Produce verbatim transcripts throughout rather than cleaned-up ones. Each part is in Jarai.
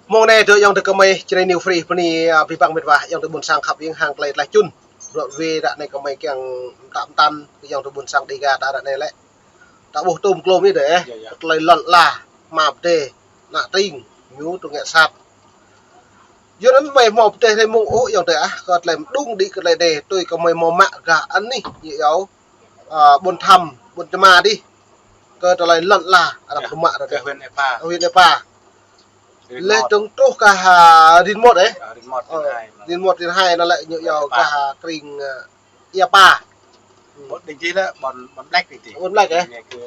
Mông anai tơ ayŏng adơi gơmơi, Jrai New Free bơni, a, abih bang met wa, ayŏng adơi ƀôn sang khăp hiam hăng tơlơi tơlơi čun. Ră ruai ră anai gơmơi kiăng mơtă mơtăn, ayŏng adơi ƀôn sang Dega ta ră anai lĕ. Ta ƀuh tơm klôm yơh dêh, eh. Yơh, yơh. Tơlơi lŏn ala, hma pơdai, ană tring, ñu tŭ ngă sat. Yua anŭn gơmơi hmâo pơdai hrơi mông ôh ayŏng adơi ah, kơ tơlơi mơđung đĭ kơ tơlơi anai, tui gơmơi hmâo mă gah anih, ñu iâu, a, ƀôn Tham, ƀôn Čơma dih. Kơ tơlơi lŏn ala, arăng pơmă ră anai. Kơ huyện Êpa. Huyện Êpa. Leh dơ̆ng truh gah, a, rin mơmŏt, eh. A, rin mơmŏt, rin hai. Rin mơmŏt, rin hai anŭn lĕ ñu iâu gah, a, tring, a, Ia Pa. Ƀôn đing dih lĕ, ƀôn, ƀôn Blek đing dih. Ƀôn Blek, eh? Đing anai kơ,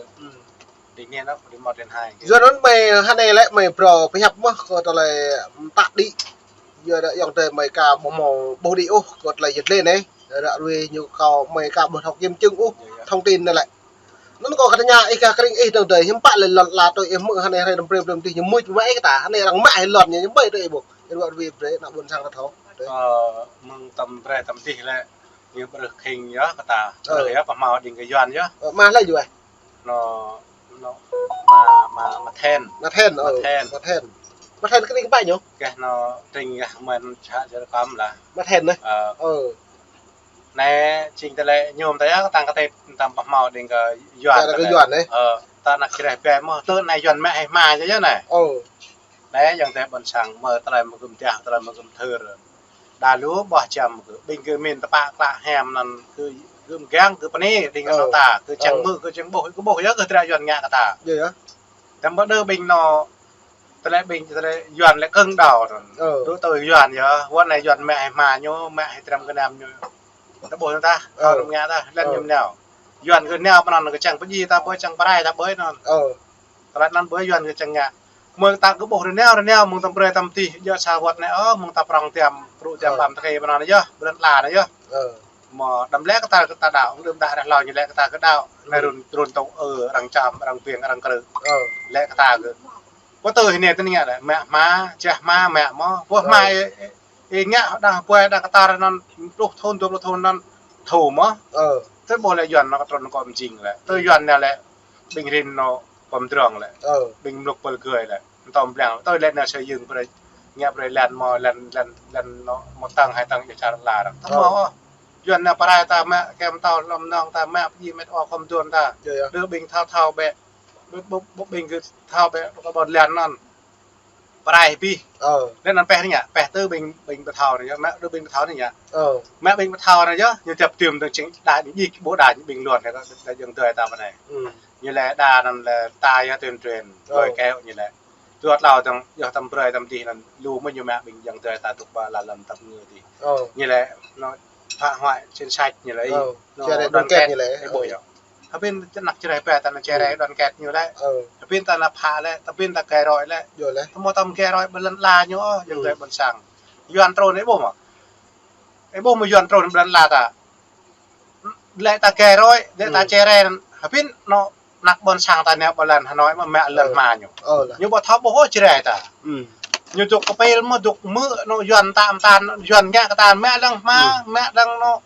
đing anai anŭn, rin mơmŏt, rin hai. Yua anŭn gơmơi hơnai lĕ gơmơi phrâo pơhiăp mơ̆n kơ tơlơi mơtă đĭ. Yua dah ayŏng adơi gơmơi aka ƀu hmâo ƀuh đĭ ôh kơ tơlơi yơh lĕ anai. Ră ruai ñu kâo gơmơi aka ƀu thâo kiểm chứng ôh, thông tin anai lĕ. Anŭn kâo kơ tơña ih gah tring ih dơ̆ng dơi, hiư̆m pă lĕ lŏn ala tui ih hmư̆ hơnai hrơi năm brơi brơi tih ñu mưč mă ih kơ ta, hơnai arăng mă hĭ lŏn ñu, ñu ƀai tui ih ƀuh. Ih ruai brơi ană ƀôn sang ta thâo. Ơ, mơ̆ng tơm brơi tơm tih lĕ, ñu ƀrưh khĭng yơh kơ ta. Ơ. Ƀrưh yơh, pơhmâo đing kơ Yuan yơh. Ơ, mă lĕ yơh. Anŭn, anŭn, Ma, Ma, Ma Then. Ma Then, ơ. Ma Then. Ma Then. Ma Then kơ tring pă ñu? Kơ anŭn tring gah mơ̆n čă jơr kăm lah. Ma Then, eh? Ơ. Ơ. Anai, jing tơlơi ñu tơ yơh, kơtang kơtit, tơm pơhmâo đing kơ Yuan. Kơ Yuan, eh? Ơ, ta ană Jrai ƀai mơ̆n, tơ anai Yuan mă hĭ hma yơh anai. Ơ. Anai, ayŏng adơi ƀôn sang, mơ̆ tơlơi mơgŭm dah, tơlơi mơgŭm thơr. Đa lu ƀuh čăm kơ, ƀing gơ̆ min tơpă klă hiam anŭn, gơ̆, gơ̆ mơgang, gơ̆ pơni, đing kơ ta, gơ̆ čang hmư̆, gơ̆ čang ƀuh, gơ̆ ƀuh yơh, gơ̆ tră Yuan ngă kơ ta. Yơh, yơh. Tơm ƀu đơ ƀing anŭn, tơlơi ƀing, tơlơi Yuan lĕ kơ̆ng đao anŭn. Ơ. Tui tui Yuan yơh, wơ̆t anai Yuan mă hĭ hma ñu, mă hĭ tram gơnam ñu. Ta ƀuh ta, ơ, ta ngă ta, lĕ ñu nao. Yuan gơ̆ nao pơ anŭn gơ̆ čang pơdjai ta ƀơi, čang pơrai ta ƀơi anŭn. Ơ. Tơlơi anŭn ƀơi Yuan gơ̆ čang ngă. Mơ̆ ta gơ̆ ƀuh rơnao, rơnao, mơ̆ng tơm brơi tơm tih, yơh sa wơ̆t anai, ơ, mơ̆ng ta prŏng tiam, pru tiam ƀăm tơkai pơ anŭn yơh, bơlăn ala anai yơh. Ơ. Mơ̆ đăm lĕ kơ ta, kơ ta đao, đơ̆m đă reh hlâo ñu lĕ kơ ta kơ đao, anai run, run tŭ, ơ, arăng čăm, arăng ƀiăng, arăng krư̆. Ơ. Lĕ kơ ta kơ. Pơtơ hĭ anai tơ anai ngă lĕ, mă hma, čeh hma, mă mơ̆, pơ̆ hma, ơ, ơ, ơ, ngă đang pơai đang kơ ta anŭn pluh thŭn, dua pluh thŭn anŭn, thâo mơ̆. Ơ. Tơ ƀuh lĕ Yuan anŭn kơ trŭn kơ mơjing lĕ. Tơ Yuan anai lĕ, ƀing rin anŭn pơm drong lĕ. Ơ. Ƀing mluk pơl gơi lĕ. Tơm blang, tơ lĕ anai sơyưng brơi, ngă brơi lăn mơ̆, lăn, lăn, lăn anŭn, mơ̆ tang hai tang jơh čar la răng. Tơ mơ̆, Yuan anai pơrai ta mă, kem tao lŏm nong ta mă, pơdjai met wa khŏm duôn ta. Yơh, yơh. Đơ ƀing thâo thâo bĕ. Ƀu, ƀu, ƀu ƀing gơ̆ thâo bĕ, kơ ƀôn lăn anŭn. Pơrai hĭ bih. Ơ. Lĕ anŭn pĕh anai ngă, pĕh tơ ƀing, ƀing pơthâo anai, mă đơ ƀing pơthâo anai ngă. Ơ. Mă ƀing pơthâo anai yơh, ñu tiap tiam dơ̆ng čing đa ñu djik ƀu đa ñu ƀing luôn anai, kơ đa ayŏng adơi ta pơ anai. Ư. Ñu lĕ đa anŭn lĕ ta yơh tuyên truyền, ơ, lơi kơ ñu lĕ. Dua tlâo dơ̆ng, yơh tơm brơi tơm tih anŭn, lu mơ̆ ñu mă ƀing ayŏng adơi ta tŭk ƀă la lăm tơm ngư tih. Ơ. Ñu lĕ, anŭn, phá hoại chính sách ñu lĕ. Ơ. Anŭn, chia rẽ đoàn kết ñu lĕ. Ơ. Ƀu yơh. Hơbĭn ană Jrai ƀai ta ană chia rẽ đoàn kết ñu lĕ. Ơ. Hơbĭn ta ană phá lĕ, hơbĭn ta gay rối lĕ. Yơh lĕ. Tơmơ̆ tơm gay rối ƀơi lŏn ala ñu, ơ, ayŏng adơi ƀôn sang. Yuan trŭn ih ƀuh mơ̆. Ih ƀuh mơ̆ Yuan trŭn ƀơi lŏn ala ta. Lĕ ta gay rối, lĕ ta chia rẽ, hơbĭn anŭn ană ƀôn sang ta anai ƀơi lŏn Hà Nội mơ̆ mă lŏn hma ñu. Ơ, lĕ. Ñu ƀu thâo ƀuh ôh Jrai ta. Ñu dŏ kơpĭl mơ̆ dŏ hmư̆ anŭn Yuan ta mơ̆ ta, Yuan ngă kơ ta mă lŏn hma, mă lŏn anŭn.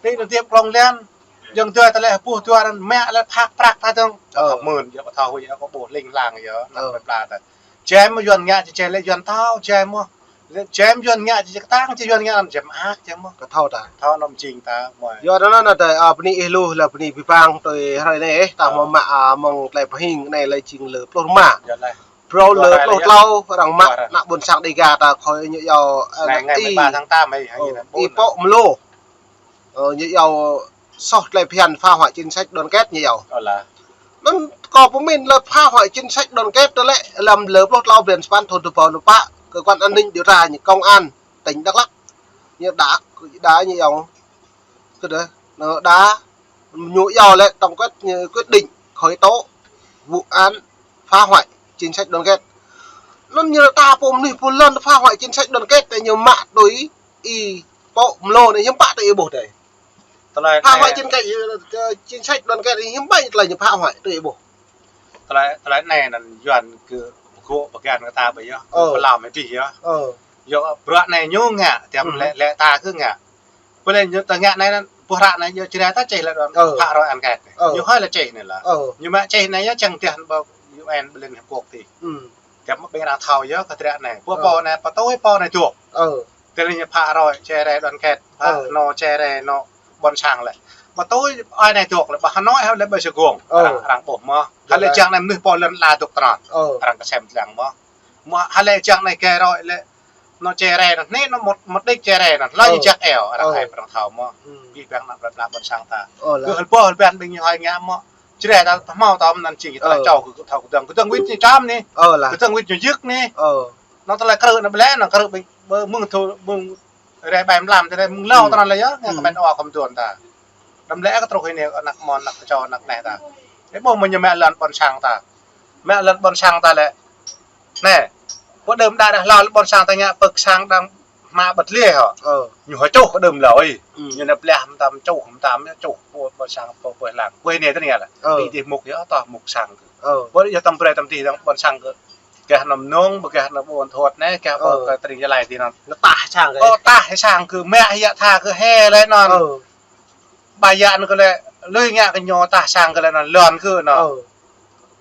Ti anŭn tiap klŏng lăn. Ayŏng adơi ta lĕ ƀuh dua anŭn mă lĕ phak prăk ta dơ̆ng. Ơ. Mơ̆n, yơh ƀu thâo huĭ, yơh kơ ƀuh ling lang yơh, ană plơi pla ta. Jrai mơ̆ Yuan ngă, jrai lĕ Yuan thâo, jrai mơ̆. Lĕ jrai mơ̆ Yuan ngă, jrai kơtang, jrai Yuan ngă, jrai mơak, jrai mơ̆. Kơ thâo ta. Thâo anŭn jing ta, mơ̆. Yua anŭn anŭn ta, a, bơni ih lu, lĕ bơni abih bang, tui hrơi anai, ơ, ta hmâo mă, a, mơ̆ng tơlơi pơhing anai lĕ jing lơ pluh rơma. Yơh lĕ. Brơi lơ pluh tlâo, arăng mă, ană ƀôn sang Dega ta khôi ñu iâu, ơ, ngày, ngày mười ba tháng tám ấy, hai nghìn hai mươi bốn. Ih pŏk mlô. Ơ, ñu iâu soh tơlơi phiăn phá hoại chính sách đoàn kết ñu iâu. Ơ, lĕ. Anŭn kâo pơmĭn lĕ phá hoại chính sách đoàn kết tơ lĕ lăm lơ pluh tlâo blan sapăn thŭn dua rơbâo dua pă, cơ quan an ninh điều tra ñu công an tỉnh Đắk Lắk. Ñu đa, đa ñu iâu. Kơ đa, anŭn đa ñu iâu lĕ tổng kết, ñu quyết định khởi tố vụ án phá hoại chính sách đoàn kết. Anŭn ñu ta pô mơnuih pô lŏn phá hoại chính sách đoàn kết tơ ñu mă tui ih pŏk mlô anai hiư̆m pă tơ ih ƀuh dêh. Tơlơi phá hoại chính sách, ơ, chính sách đoàn kết hiư̆m pă tơlơi ñu phá hoại tơ ih ƀuh. Tơlơi, tơlơi anai anŭn Yuan gơ̆ pơgŏ pơgăn kơ ta ƀơi yơh. Ơ. Pơlăm hĭ bih yơh. Ơ. Yua bruă anai ñu ngă, tiam lĕ, lĕ ta gơ̆ ngă. Pơlĕ ñu ta ngă anai anŭn, ƀuh ră anai yơh Jrai ta čih lĕ đon, ơ, phá hoại án kết. Ơ. Ñu hơi lĕ čih anai lĕ. Ơ. Ñu mă čih anai yơh čang tiah ƀơi U N ƀơi Liên Hiệp Quốc tih. Ư. Ƀing arăng thâo yơh kơ triă anai. Pô, pô anai, pô tui pô anai dŏ. Tơlơi ñu phă rơi, chia rẽ đoàn kết, phă anŭn chia rẽ anŭn ƀôn sang lĕ. Pô tui ai anai dŏ lĕ, ƀơi Hà Nội hă lĕ ƀơi Sài Gòn. Arăng, arăng ƀuh mơ̆. Hă lĕ čang anai mơnuih pô lŏn ala dŏ tơnăn. Arăng kơsem lăng mơ̆. Mơ̆ hă lĕ čang anai kơ rơi lĕ. Anŭn chia rẽ anŭn, anai anŭn một, một đích chia rẽ anŭn. Hlơi ñu jak eo, arăng ai arăng thâo mơ̆. Ƀing ƀing ană plơi pla ƀôn sang ta. Kơ hơl pô hơl ƀing ƀing ñu hai ngă mơ̆. Chia rẽ ta hmâo ta mơ̆n anŭn jing ta čô kơ thâo kơdơ̆ng. Kơdơ̆ng wĭt ñu čăm anai. Kơdơ̆ng wĭt ñu yơk anai. Anŭn tơlơi krư̆ anŭn ƀlĕ, anŭn krư̆ ƀing, ƀing mơ̆ng thâo, mơ̆ng rĕ ƀai mlam tơlơi mơ̆ng lâo tơnăn lĕ yơh, ngă kơ ƀing ua khŏm tuan ta. Đăm lĕ kơ truh anai, ană mơnuih, ană čô, ană neh ta. Ih ƀuh mơ̆ ñu mă lŏn ƀôn sang ta. Mă lŏn ƀôn sang ta lĕ. Anai, pô đưm đă đah lŏn ƀôn sang ta ngă pơk sang đang mă bơt liê hŏ. Ñu hŏ čuh kơ đưm lơi. Ñu anai blah mơtam čuh, mơtam čuh, pô ƀôn sang, pô, pô lăng. Pô anai tơnăn lĕ. Ih dih mŭk yơh, tŏ mŭk sang kơ. Pô yơh tăm brơi tăm dih đang ƀôn sang kơ. Gah anŭn mơnơ̆ng, ƀơ gah anŭn ƀôn thuăt anai, gah ƀơ kơ tơring Gia Lai dih anŭn. Anŭn tah sang kơ. Ơ, tah sang kơ, mă yă tha kơ hĕ lĕ anŭn. Ƀai yă anŭn kơ lĕ, lui ngă kơ ñu tah sang kơ lĕ anŭn, lŏn kơ anŭn.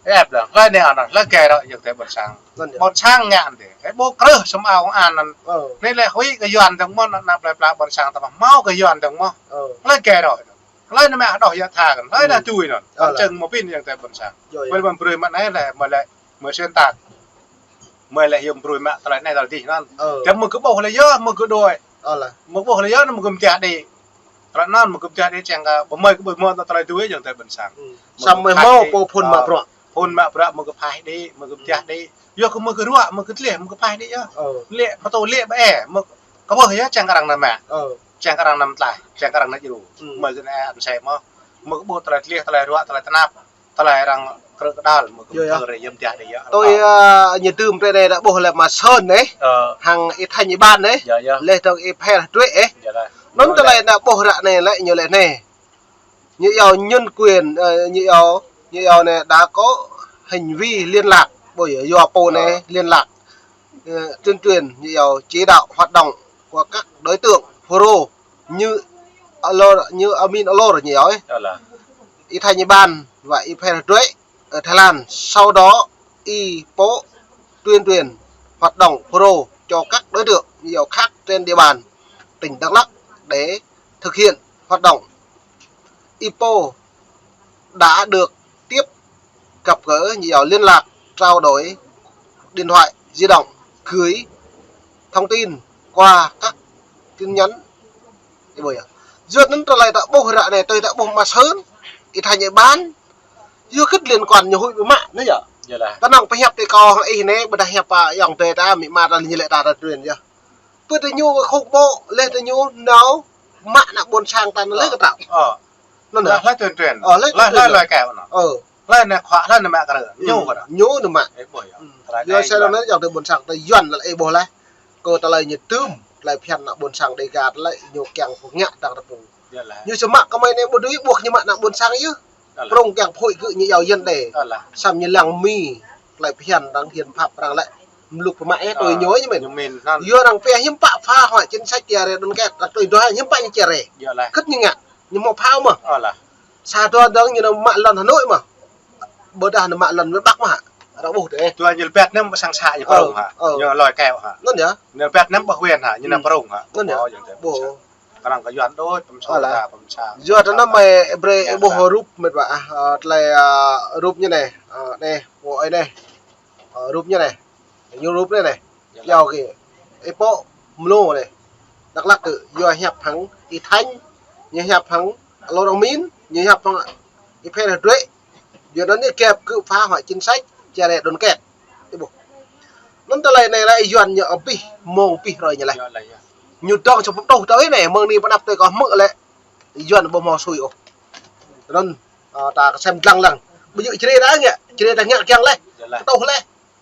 Ĕp lăng, hlơi anai anŭn, hlơi kơ rơi, yơh tơ ƀôn sang. Ƀôn sang ngă anŭn dih. Ih ƀuh krư̆ sum ao ang anŭn. Anai lĕ huĭ kơ Yuan dơ̆ng mơ̆n, ană plơi pla ƀôn sang ta mơ̆ hmâo kơ Yuan dơ̆ng mơ̆. Hlơi kơ rơi. Hlơi anai mă hơđoh yă tha kơ, hlơi anai tui anŭn. Ƀôn sang mơ̆ pin yơh tơ ƀôn sang. Ƀơi ƀôn brơi mă anai lĕ, mă lĕ, mă xuyên tạc. Mơi lĕ hiư̆m brơi mă tơlơi anai tơlơi dih anŭn. Tơdah mơ̆ kơ ƀuh lĕ yơh, mơ̆ kơ đuaĭ. Mơ̆ ƀuh lĕ yơh, mơ̆ kơ mơtiah đĭ. Tơlơi anŭn, mơ̆ kơ mơtiah đĭ čang kơ, ƀơ mơi kơ ƀơi mơ̆ tơlơi tui yơh tơ ƀôn sang. Samơ̆ hmâo pô phŭn mă bruă. Phŭn mă bruă, mơ̆ kơ phaih đĭ, mơ̆ kơ mơtiah đĭ. Yơh kơ mơ̆ kơ ruă, mơ̆ kơ tơleh, mơ̆ kơ phaih đĭ yơh. Lĕ, pơtô lĕ ƀơi, mơ̆ kơ ƀuh yơh čang kơ arăng anai mă. Čang kơ arăng anăm tlaih, čang kơ arăng anai djru. Mơi kơ anai ăn sai mơ̆. Mơ̆ kơ ƀuh tơlơi tơleh, tơlơi ruă, tơlơi tơnap. Tơlơi arăng krư̆ kơdăl, mơ̆ kơ mơ̆ kơ rơi yơh mơtiah đĭ yơh. Tui, ơ, ñu tơm tơ anai đa ƀuh lĕ mă Sơn anai. Hăng Y Thanh Y Ban anai. Leh dong Y Pher Hduê anai. Anŭn tơlơi đa ƀuh ră anai lĕ ñu lĕ anai. Ñu iâu nhân quyền, ơ, ñu iâu, ñu iâu anai đã có hành vi liên lạc, ƀơi yua pô anai liên lạc. Tuyên truyền, ñu iâu chỉ đạo hoạt động của các đối tượng Fulro như Alor, như Amin Alor ñu iâu. Y Thanh Y Ban và Y Pher Hduê ở Thái Lan. Sau đó, Y pô tuyên truyền hoạt động Fulro cho các đối tượng ñu iâu khác trên địa bàn tỉnh Đắk Lắk để thực hiện hoạt động. Y pô đã được tiếp gặp gỡ, ñu iâu liên lạc, trao đổi điện thoại di động, gửi thông tin qua các tin nhắn. Ih ƀuh yơh. Yua anŭn tơlơi ta ƀuh ră anai, tui ta ƀuh mă Sơn, Y Thanh Y Ban. Yua kơ liên quan ñu huĭ ƀu mă anai yơh. Tơnăng pơhiăp tơ kâo hăng ih anai, ƀôdah hiăp pă ayŏng adơi ta, amĭ ama ta ñu lĕ ta tuyên truyền yơh. Pơ tơ ñu khŭk ƀô̆, leh tơ ñu nao mă ană ƀôn sang ta anŭn lĕ kơ trao. Anŭn yơh. Hlơi tuyên truyền. Hlơi, hlơi kơ anŭn. Hlơi anai khua, hlơi anai mă kơ ñu kơ anŭn. Ñu anai mă. Yua sơ̆ anŭn yơh tơ ƀôn sang ta Yuan lĕ ih ƀuh leh. Kơ tơlơi ñu tơm, tơlơi phiăn ană ƀôn sang Đêga tơlơi ñu kiăng pơngă dang tơpŭng. Ñu sơmă kơ mơi anai ƀu dưi ƀuh ñu mă ană ƀôn sang yơh. Prong kiăng phuĭ kơ ñu iâu yăn đe. Samơ̆ ñu lăng mĭn, tơlơi phiăn dang hiến pháp arăng lĕ. Mluk pơmă ih tui ñu yơh mĭn. Yua arăng pia hiư̆m pă phá hoại chính sách chia rẽ đoàn kết, arăng tui dua hiư̆m pă ñu chia rẽ. Kơ̆t ñu ngă, ñu hmâo phao mơ̆. Sa dua dơ̆ng ñu nao mă lŏn Hà Nội mơ̆. Ƀôdah nao mă lŏn miền Bắc mơ̆ hă. Arăng ƀuh tơ. Dua ñu lĕ ƀĕt anăm ƀơi sang sa ñu prong hă. Ñu lơi keo hă. Anŭn yơh. Ñu lĕ ƀĕt anăm ƀơi huyện hă, ñu nao prong hă. Anŭn yơh. Arăng kơ Yuan đôč, pơm sa ta, pơm sa. Yua tơ anŭn mơi brơi ih ƀuh rup mĕt wa ah, tơlơi, ơ, rup ñu anai, ơ, anai, pô ơi anai. Ơ, rup ñu anai. Ñu rup anai anai. Yua kơ ih pô mlâo anai. Đắk Lắk kơ yua hiăp hăng Y Thanh, ñu hiăp hăng Alor Amin, ñu hiăp hăng Y Pher Hduê. Yua anŭn ñu kĕp kơ phá hoại chính sách chia rẽ đoàn kết. Ih ƀuh. Anŭn tơlơi anai lĕ Yuan ñu abih mơ̆ng abih rơi ñu leh. Ñu dŏng sa pơtŭh tơ anai, mơ̆ng anai pơ anăp tơ kâo hmư̆ lĕ Yuan ƀu hmâo sui ôh. Anŭn, ơ, ta kơsem lăng lăng. Ƀu djơ̆ Jrai ta ngă, Jrai ta ngă kiăng leh. Pơtŭh leh.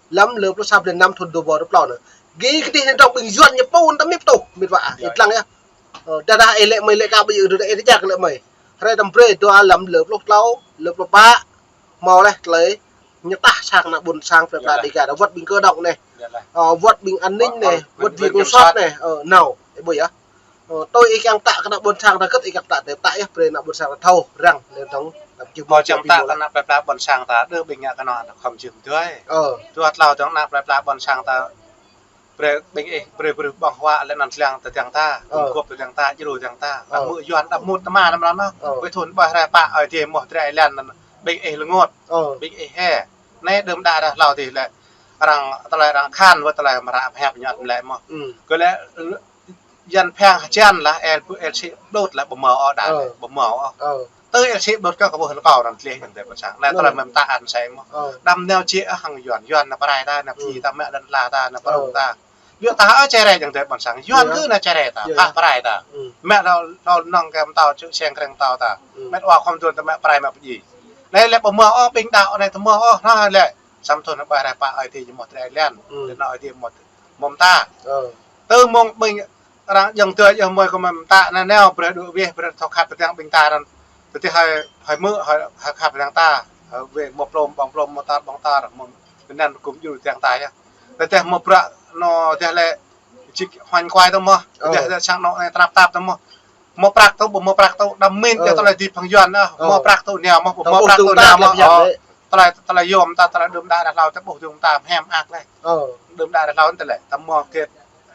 Lăm lơ pluh sa blan năm thŭn dua rơbâo dua pluh anai. Gih kơdih anai dŏng ƀing Yuan ñu pô anŭn ta mĭn pơtŭh, mĭn wa ah, ih lăng yơh. Ơ, dah dah ih lĕ mơi lĕ ka ƀu djơ̆ ih djă̱ lĕ mơi. Hrơi tơm brơi dua lăm lơ pluh klâo, lơ pluh pă. Hmâo leh tơlơi ñu tah sang ană ƀôn sang plơi pla Đêga, wơ̆t ƀing cơ động anai. Ơ, wơ̆t ƀing an ninh anai, wơ̆t ƀing kiểm soát anai. Ơ, nao, ih ƀuh yơh. Ơ, tui ih kiăng pơtă kơ ană ƀôn sang ta kơ̆t ih kiăng pơtă tơ pơtă yơh, brơi ană ƀôn sang ta thâo răng, lĕ dŏng. Kâo čang ta kơ ană plơi pla ƀôn sang ta, đơ ƀing ngă kơ anŭn khŏm jing tui. Ơ. Tui hlâo dơ̆ng ană plơi pla ƀôn sang ta, brơi ƀing ih, brơi brơi ƀơ̆ng huă lĕ anăn lăng tơdang ta, ơ, gŏp tơdang ta, djru tơdang ta. Ơ. Đăm mơ̆ Yuan, đăm mŭt tơma anăm anŭn. Ơ. Ƀơi thŭn ƀơi hrơi pă Ơi Adai mơ̆ drơi lăng anăn, ƀing ih lơngot. Ơ. Ƀing ih hĕ. Anai đưm đă dah hlâo dih lĕ. Arăng tơlơi arăng khan wơ̆t tơlơi mơră pơhiăp ñuăt mlĕ mơ̆. Ư. Kơ lĕ Yuan phiăng hơjăn lah, el, el sĭ ƀlŭt lah, ƀu mơ̆ ôh đa, ơ, ƀu mơ̆ ôh. Ơ. Tơ el sĭ ƀlŭt kơ kơ ƀuh lơkâo anăn tleh yang tơ ƀôn sang. Anai, ơ, tơlơi mơ̆ mơta anăn sai mơ̆. Ơ. Đăm nao či, ơ, hăng Yuan, Yuan ană prai ta, ană phi, ơ, ta, mă lăn la ta, ană, ơ, prŭng ta. Yua ta, ơ, čơrĕ yang tơ ƀôn sang. Yuan, ơ, kơ ană čơrĕ ta, ơ, phă prai ta. Ư. Mă hlâo, hlâo nŏng kơ mơtâo čư̆ seng kreng mơtâo ta. Ư. Mă wa khŏm tuan ta mă prai mă pơjing. Anai lĕ ƀu mơ̆ ôh, ƀing đaŏ anai tơ mơ̆ ôh, anŭn lĕ. Samơ̆ thŭn ƀơi hrơi pă Ơi Adai mơ̆ drơi lăng. Ư. Tơ anŭn Ơi Adai mơ̆ mơta. Ơ. Tơ mơ̆ng ƀing arăng jing tơ yơh mơ̆ kơ mơta anai nao brơi đuaĭ wĕh brơi thâo khăp tơdang ƀing ta anăn. Tơdah hơi, hơi mơ̆, hơi, hơi khăp tơdang ta. Hơi wĕh mơ̆ plôm, ƀơ̆ng plôm, mơ̆ tar, ƀơ̆ng tar, mơ̆ anăn kŭm djru tơdang ta yơh. Tơdah mơ̆ prăk anŭn tơdah lĕ čik huañ kuai tơ mơ̆. Ơ. Tơdah, tơdah sang anŭn anai tơnap tap tơ mơ̆. Mơ̆ prăk tơ, ƀu mơ̆ prăk tơ, đăm mĭn, ơ, tơlơi dih phang Yuan, ơ, ơ, mơ̆ prăk tơ, nao mơ̆, ƀu mơ̆ prăk tơ, nao mơ̆, ơ. Tơlơi, tơlơi yôm ta, tơlơi đưm đă dah hlâo ta ƀuh dơ̆ng ta mơhiam ak leh. Ơ. Đưm đă dah hlâo tơlơi, ta mơ̆ kĕt,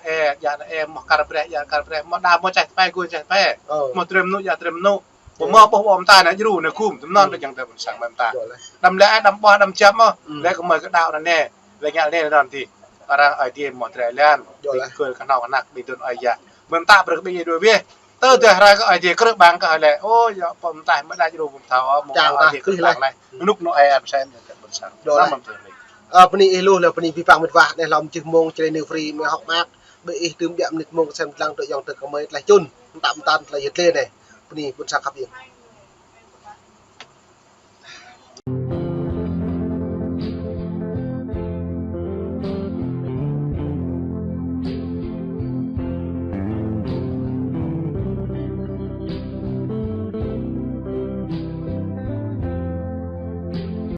ơ, djă, ơ, mơ̆ kar breh, djă kar breh, mơ̆ đa mơ̆ čeh tơpai, gŭn čeh tơpai. Ơ. Mơ̆ trem nu, djă trem nu. Ơ. Mơ̆ ƀuh ƀom ta anai djru anai khŏm, tơm anŭn, ơ, ƀing yang tơ ƀôn sang mơ̆ mơta. Yơh leh. Đăm lĕ, đăm ƀuh, đăm čăm mơ̆. Ư. Lĕ kơ mơ̆ kơ đaŏ anai nê, lĕ ngă anai anŭn dih. Arăng Ơi Adai mơ̆ drơi lăng, yơh leh, ƀing kơ kơnâo kơnăk, ƀing dun ơi yă. Mơ̆ mơta brơi ƀing ih đuaĭ wĕh. Tơ, ơ, tơdah hrơi kơ Ơi Adai krư̆ ƀăng kơ hơi lĕ. Ơ, yơh, pơm tah mơ̆ đa djru ƀơ̆ng thâo, mơ̆ Ơi Adai krư̆ ƀăng leh. Hnŭk anŭn ơi ăn sem, ƀôn sang. Yơh leh. Ơ, bơni ih lu lĕ, bơni ƀing păng mĭt wa, anai hlâo mơjih mông, Jrai New Free, mơ̆ hŏk mơak. Ƀơi ih tơm biă mơnit mông, sem lăng tơ yang tơ kơmơi, tơlơi čun. Mơta mơta tơlơi yet lĕ anai. Bơni ƀôn sang khăp yơh.